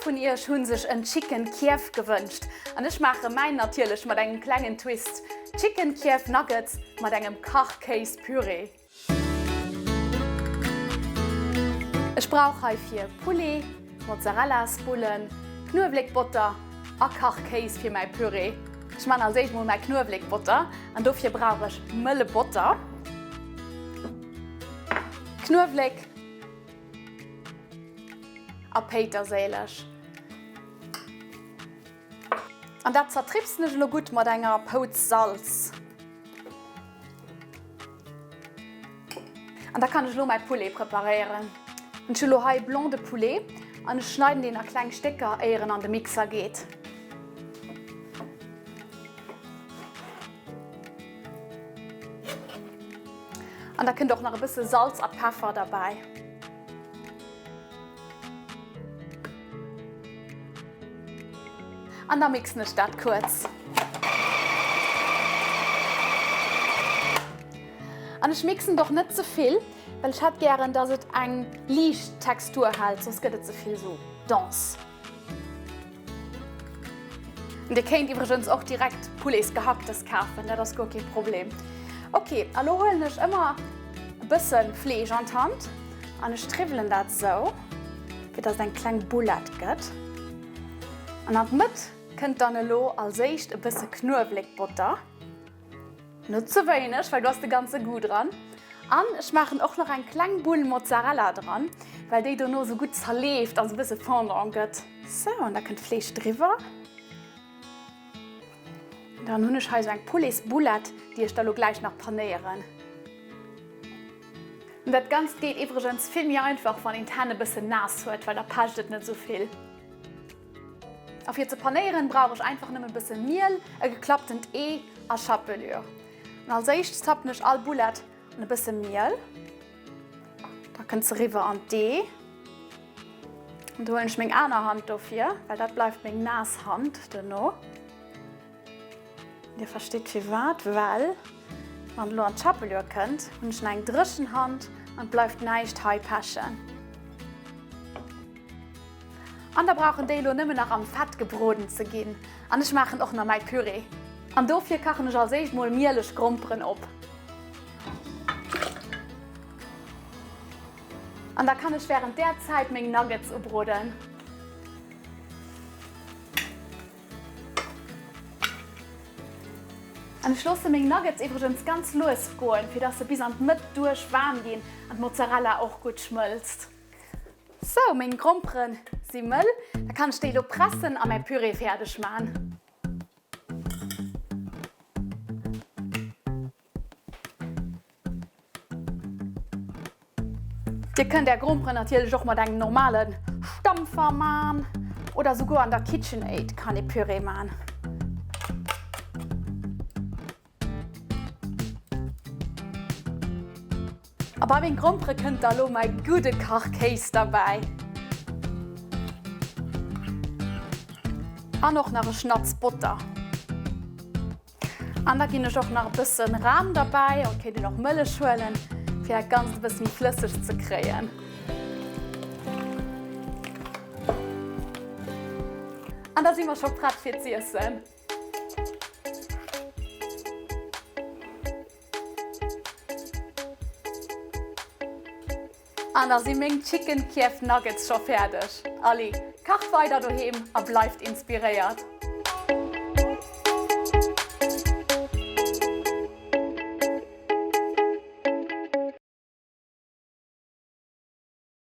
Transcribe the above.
vun iech hunn sech en Chicken Kiew gewënscht an ech maache mäin natierlech mat engem klengen Twist, Chicken Kiew Nuggets mat engem Kachkéis Püree. Ech brauch heifir Poulet, Mozzarellasbullen, Knuewléckbotter a Kachkéis fir mäi Püree. Ech man als éischt mol mäi Knuewléckbotter an dofir brauch ech mëlle Botter, Knuewléck a Péiterséileg. An dat zertrippsen ech elo gutt mat enger Pouz Salz. An da kann ech elo mäi Poulet preparéieren. Ech hu lo hei Blanc de Poulet an ech schneiden deen a kleng Stécker éier en an de Mixer geet. An da kënnt och nach e bësse Salz a Peffer derbäi. An da mixen ech dat kuerz. An ech mixen et och net ze vill, well ech hätt gären, dass et eng liicht Textur hält, soss gëtt et ze vill sou dense. Dir kéint iwwregens och direkt Pouletsgehacktes kafen, dat ass guer kee Problem. Ok, a lo huelen ech ëmmer e bësse Fleesch an d'Hand an ech triwwelen dat sou, fir dass et eng kleng Boulette gëtt. An an d'Mëtt kënnt dann elo als éischt e bësse Knuewléckbotter. Net ze wéineg, well do ass de ganze Goût dran. An ech maachen och nach eng kleng Bull Mozzarella dran, well déi dono sou gutt zerleeft an sou bësse fondant gëtt. Sou, an da kënnt d'Fleesch driwwer. Dann hunn ech hei sou eng Pouletsboulette, déi ech da lo gläich nach panéieren. Dat Ganzt geet iwwregens vill méi einfach, wann een d'Hänn e bëssen naass huet, well da pecht et net sou vill. A fir ze panéieren brauch ech einfach nëmmen e bësse Miel, e geklapptent Ee a Chapelure. An als éischt zappen ech all Boulette an e bësse Miel. Da kënnt se riwwer an d'Ee. An do huelen ech meng aner Hand dofir, well dat bleift meng naass Hand duerno. Dir verstitt firwat, well wann et elo an d'Chapelure kënnt, hunn ech nach eng dréchen Hand an et bleift näischt hei pechen. An da brauchen déi elo nëmmen nach am Fett gebroden ze ginn. An ech maachen och nach mäi Püree. An dofir kachen ech als éischt mol mieleg Gromperen op. An da kann ech wärend där Zäit meng Nuggets ubroden. An ech loosse meng Nuggets iwwregens ganz lues goen, fir dass se bis an d'Mëtt duerch waarm ginn an d'Mozzarella och gutt schmëlzt. Sou, meng Gromperen si mëll, da kann ech déi elo pressen a mäi Püree fäerdeg man. Dir kënnt är Gromperen natierlech och mat engem normale Stampfer man oder souguer an der KitchenAid kann ee Püree man. A bei meng Grompere kënnt da lo mäi gudde Kachkéis derbäi. An och nach e Schnatz Botter. An da ginn ech och nach e bëssen Ram derbäi, et kéint een och Mëllech huelen, fir dat Ganzt e bësse méi flësseg ze kréien. An da si mer scho prett fir z'iessen. An da si meng Chicken Kiew Nuggets scho fäerdeg. Allez, kacht weider doheem a bleift inspiréiert!